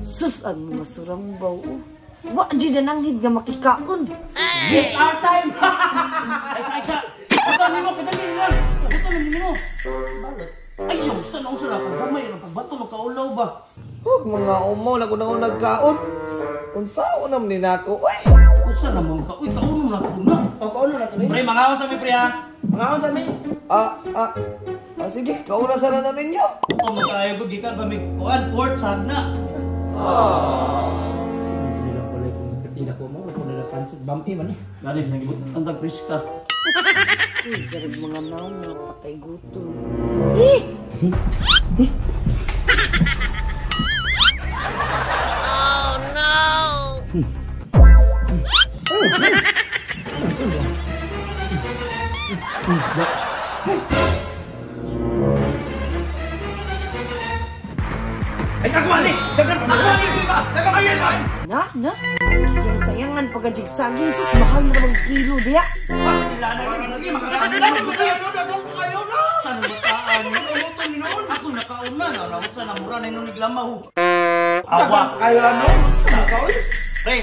Sus, ang mga surambaw. Oh. Wa di na nanghid nga makikaon. It's our time! Ay, sa, Usa nimo kadali lang. Usa na nimo. Balot. Ay, yung usa na usa na paggamay ang pagbato ng kaulaw ba. Huwag mga umaw na kung ako nagkaon. Unsaon naman ni nako, oy. Usa na mo ka. Uy, kauno na ko na. O, kauno na to. Pre, mangaon sa mi pre ha. Mangaon sa mi. Sige, kauna sana na ninyo. Gutom mo kayo gud gikan pa mi kuan port sana. Hindi lang pala kung katina ko mo, kung nila pansit, bampi man eh. Gani nagibot ang tag fresh ka. Uy, garag mga naong mga patay gutom. Eh! Oh no! Ay, ako ali! Dagan! Ako ali! Dagan kayo! Na, na. Kisayang-sayangan pagkajigsaging. Sus, mahal na bang kilo diya. Pastila na rin. Sige, makakaon na. Saan ang bataan? Ako nakauna na. Nausa na mura na inunig lamaw. Awa! Kayo lang no? Sa kaoy? Pre,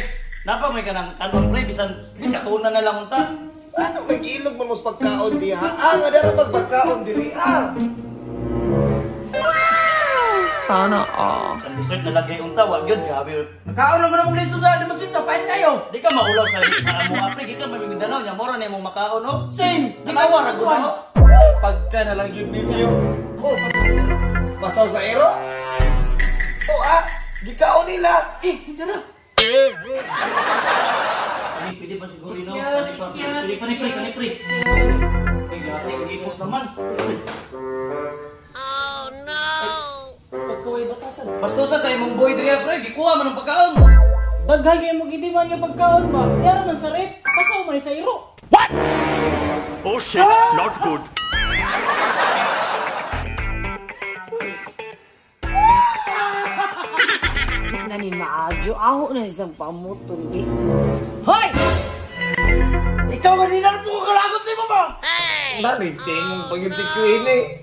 napa may kanang kanon pre, bisan katunan na lang unta. Ano may ilog man mo sa pagkaon diha? Ah, nga dara magpagkaon diri ah. Sana all. Sa dessert na lagay unta, wa gyud grabe. Kaon lang ko na mong liso sa limasita, pahit kayo! Di ka maulaw sa amo pre, gikan pa Mindanao nya mora na imong makaon no. Same! Di ka wara gud no. Pagka na lang yun ninyo. Oh, pasaw sa ero? Oh ah, gikaon nila. Eh, hinsa. Kani pwede pa siguro ino. Excuse, Kani pre, kani pre. Ay, grabe, gipos naman. Oh no! Pagkaway batasan. Bastusa sa imong boy diriya pre, gikuha man ang pagkaon. Daghay kayo mo gidiman nga pagkaon ba? Diara man sa rep, pasaw man sa iro. Oh shit, not good. Di na ni maadyo. Aho na isang pamutol di. Hoy! Ikaw kanina na po kalagot ni mo ba? Nani, tingong pag yun si Queen eh.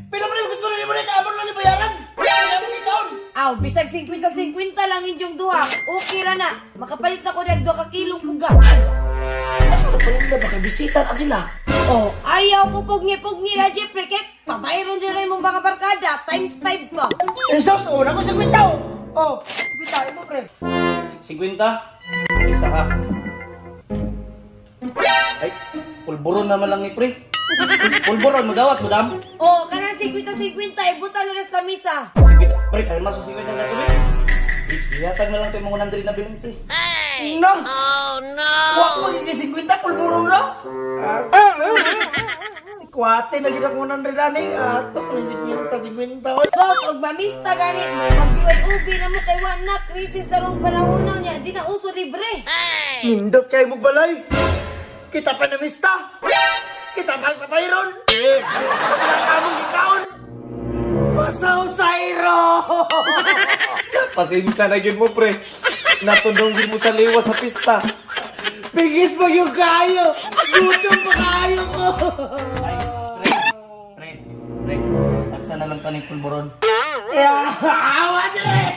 Pila man yung gusto na ni mo na kaamon lang ni bayaran! Wala mo ikaon! Aw, bisag 50-50 lang inyong duha. Okay ra na. Makapalit na ko nag 2 ka kilong bugas. Asa na pala nila baka bisita na sila? Oh, ayaw ko pugni-pugni na, Jeffrey. Kaya pabayron dyan na imong mga barkada. Times 5 pa. Eh, sus! Una ko 50 oh! Oh, 50 mo pre. 50. Isa ka. Ay, pulburon naman lang ni pre. Pulburon, magawat, madam. Oh, kanang 50-50, ibutan na sa misa. 50, pre, kalma sa 50 na to, pre. Ihatag na lang ito yung mga 100 na bilhin, pre. No! Oh no! Wa ko magiging 50, pulburon na! Si Kwate, lagi na ko 100 ani. Ato, 50, 50. Sos, og mamista ganit mo, mag-BYOB na mo kay wa na, krisis na rong panahon na niya, di na uso libre. Nindot kayo mong balay. Kita pa namista. Kita pa papayron. Wala ka mong gikaon. Pasaw sa iro. Pasensya na yun mo, pre. Natundong yun mo sa liwa sa pista. Pigis mo yung kayo. Gutom pa kayo ko. Ay, pre, pre, pre. Tagsa na lang pa ni pulburon. Awa dyan eh.